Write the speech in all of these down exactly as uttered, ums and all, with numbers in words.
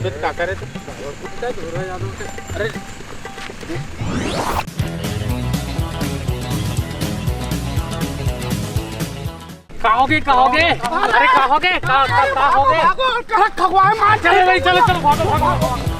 का करे तो? अरे, का होगे, का होगे? अरे, का होगे? का, का, का होगे? कहाँ खगवाए मार चलो भाई, चलो, चलो, भागो, भागो, भागो।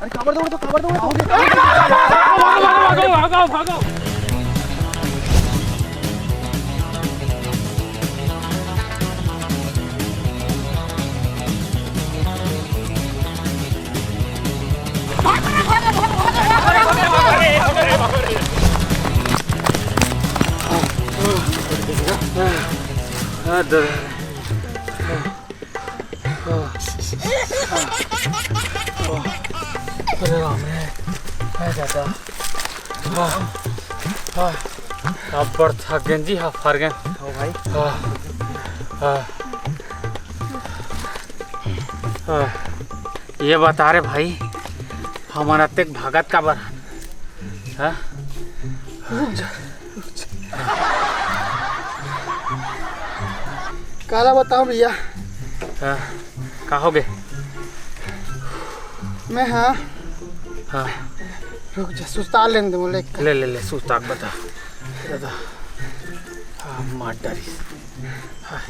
अरे, काबर दौड़े तो, काबर दौड़े तो। भागो, भागो, भागो, भागो, भागो। अरे राम रे, हाय दादा। हाँ, हाँ। अब्बड़ थक गेन जी, हाँ, फर गेन। हो भाई। हाँ, हाँ। हाँ। ये बता रे भाई, हमन अतेक भागत काबर हन? हाँ? रुक जा, रुक जा। काला बताओ भैया। हाँ, का होगे? मैं, हाँ। हाँ। रुक जा, सुस्ता लेन दे मोला एक। ले, ले, ले, सुस्ता के बता। बता। हाँ, मार डारिस। हाँ।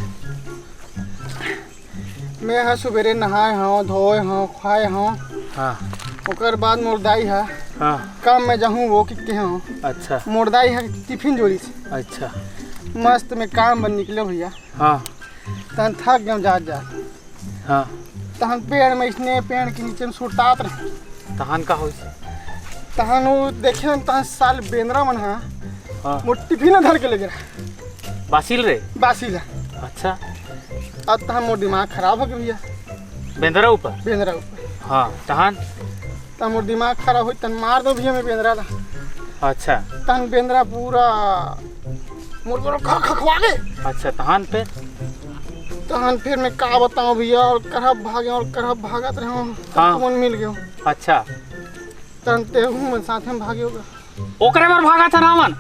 मैं ह सुबेरे नहाए हंव, धोए हंव, खाए हंव। हाँ। ओकर बाद मोर दाई ह, हाँ। काम में जाहूं वो किते हंव। अच्छा। मोर दाई ह टिफिन जोरिस। अच्छा। मस्त में काम बर निकले भैया। हाँ। तहन थक गेंव जात जात। हाँ। तहन पेड़ में इसने पेड़ के नीचे में सुरतात रहे। तहन का होइस? तहन वो देखे, तहन साल बेंदरा मन ह हाँ। मोर टिफिन धर के ले गे रहा। बासिल रे? बासिल ह। अच्छा। अब तहन मोर दिमाग खराब हो गया भैया। बेंदरा ऊपर? बेंदरा ऊपर। हाँ, तहन? तहन मोर दिमाग खराब होई, तहन मार दो भैया मैं बेंदरा ला। अच्छा। तहन बेंदरा पूरा मोर बर खा खखवा ले। अच्छा, तहन फिर? तहन फिर मैं का बताऊं भैया, और करहब भागे और करहब भागत रहे हूँ, हाँ। तुमन मिल गए। अच्छा। तहन तेहू मन साथ में भागे होगा। ओकरे बर भागत हन हमन।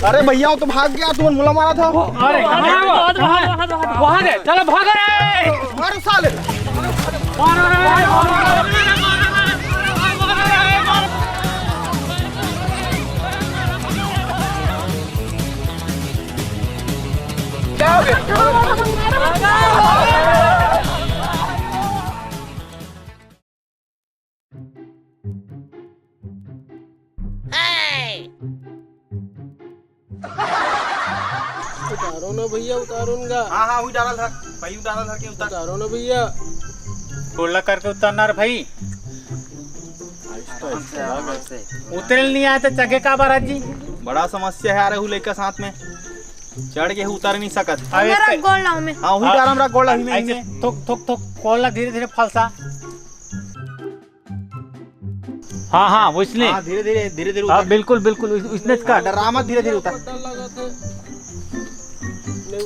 अरे भैया, वो तो भाग गया, तुमन मोला मारा था। अरे, कहाँ है वो? कहाँ है? वहाँ है, चलो भागो रे। मारो साले। मारो रे। क्या हो गया? उतारो ना भैया, उतारो ना। हाँ, हाँ, वही डाला धर, भाई, उतारा धर के उतार। उतारो ना भैया। गोल्ला करके उतारना रे भाई। आराम से, आराम से। उतरे नहीं आया तो चघे का बार जी? बड़ा समस्या है, आ रहे हूँ लइका साथ में, चढ़ के उतर नहीं सकत। अरे मेरा गोल्ला में। हाँ, वही हाँ। डाला मेरा गोल्ला ही में ऐसे ही है। थोक, थोक, थोक, गोल्ला धीरे धीरे फलसा। हाँ, हाँ, वइसने। हाँ, धीरे, धीरे, धीरे, धीरे हाँ, उतर। बिल्कुल, बिल्कुल, वइस-, वइसने च कर। हाँ, डरा मत, धीरे, धीरे उतर।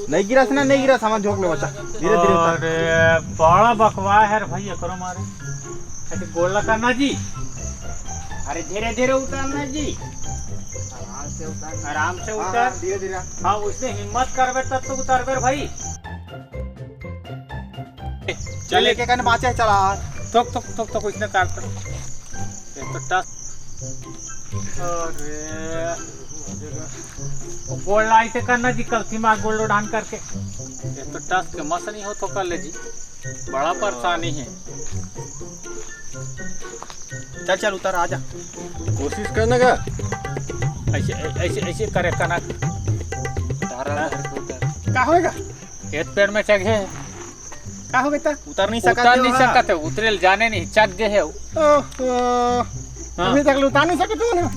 नहीं गिरस ना, नहीं गिरस, सामान झोंक ले बच्चा। धीरे, धीरे उतर। अरे, बड़ा बकवास है रे भाई, एकरो मारे। अरे, गोल्ला करना जी। अरे, धीरे, धीरे उतरना जी। आराम से उतर। आराम से हाँ, उतर। हाँ, धीरे, धीरे। हाँ, वइसने हिम्मत करबे तब तो उतरबे रे भाई। चल, एक एक कने बाँचे, चला। थोक, थोक, थोक, थोक, इसने काट, थोक। एक तो टस। अरे। वो गोड़ लाई से करना जी, कल सीमा गोड़ उड़ान करके। एक तो टस के मस नहीं हो तो कर ले जी। बड़ा परेशानी है। चल, चल, उतर, आजा। कोशिश करने का। ऐसे, ऐसे, ऐसे करे कनक। उतारा, उतारा, उतारा। का होएगा? एक पेड़ में चघे। का हो गे त? उतर नहीं सकत उतर नहीं सकत हे, उतरे ल जाने नहीं, चक गे हे। ओहो। हाँ। अभी तक उतार नहीं सकत हो ना?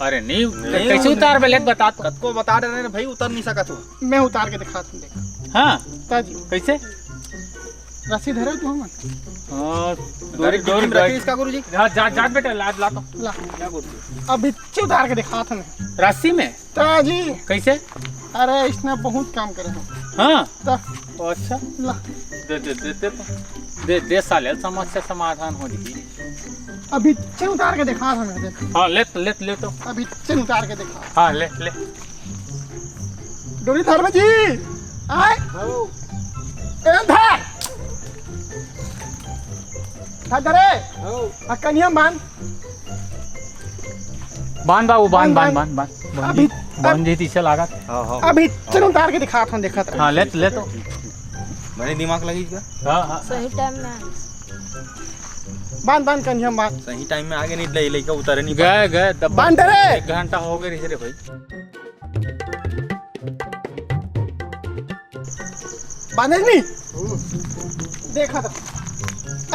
अरे नहीं, नहीं, कैसे उतार बे, ले बता तो। कतको बता रहे हैं भाई, उतर नहीं सकत हो। मैं उतार के दिखात हूँ, देख। हाँ। ताजी। कैसे? रस्सी धरे तू हमन। हाँ, डोरी, डोरी, डोरी। इसका गुरुजी। जा, जा, जा बेटा, लाद ला तो। ला। क्या गुरुजी? अभी उतार के दिखात हूँ मैं। रस्सी में? ताजी। कैसे? अरे, इसने बहुत काम करे हो। हाँ। तो ओ, अच्छा। ला। दे, दे, दे, दे तो। दे, दे साले, समस्या समाधान हो जाएगी। अभी चल उतार के दिखा हमें, देख। हाँ, ले तो, ले तो, ले तो। अभी चल उतार के दिखा। हाँ, ले, ले। डोरी धर में जी। आए। ए, धर। धर, धर रे। आ, कनिया मान। बांध बाबू, बांध, बांध, बांध, बांध, बांध। बांध अभी, जी, बांध जी, तीसरा लागत। हाँ, हाँ। अभी चल उतार के दिखात हन, देखत रह। हाँ, ले तो, ले तो। बड़े दिमाग लगी इसका। हाँ, हाँ। सही टाइम में आ। बांध, बांध, कन्हैया बांध। सही टाइम में आगे नहीं, ले, लेके उतारे नहीं गए, गए, दब-, बांध रे। एक घंटा हो गए रे भाई। बांधे नहीं? देखा था।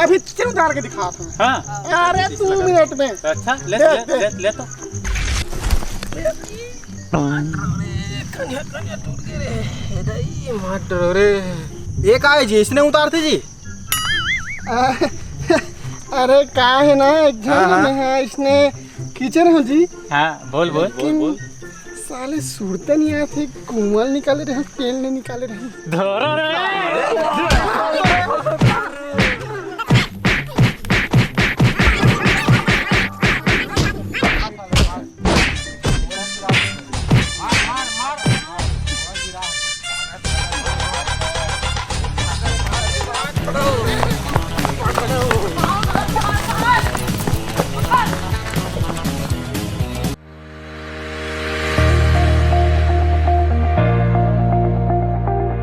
अभी चल उतार के दिखा था। हाँ। अरे, दू मिनट में। अच्छा, ले, दे, ले, दे। ले, ले तो। कन्हैया, कन्हैया टूट गए रे। ए दाई, मार डरो रे। ये का है जी? इसने उतारते जी? अरे, का है ना, एक झन हाँ, हाँ। है, इसने खींचे रहो जी। हाँ, बोल, बोल, लेकिन बोल, बोल। साले सुरता नहीं आते, कुमल निकाले रहे, तेल नहीं निकाले रहे। धरो रे।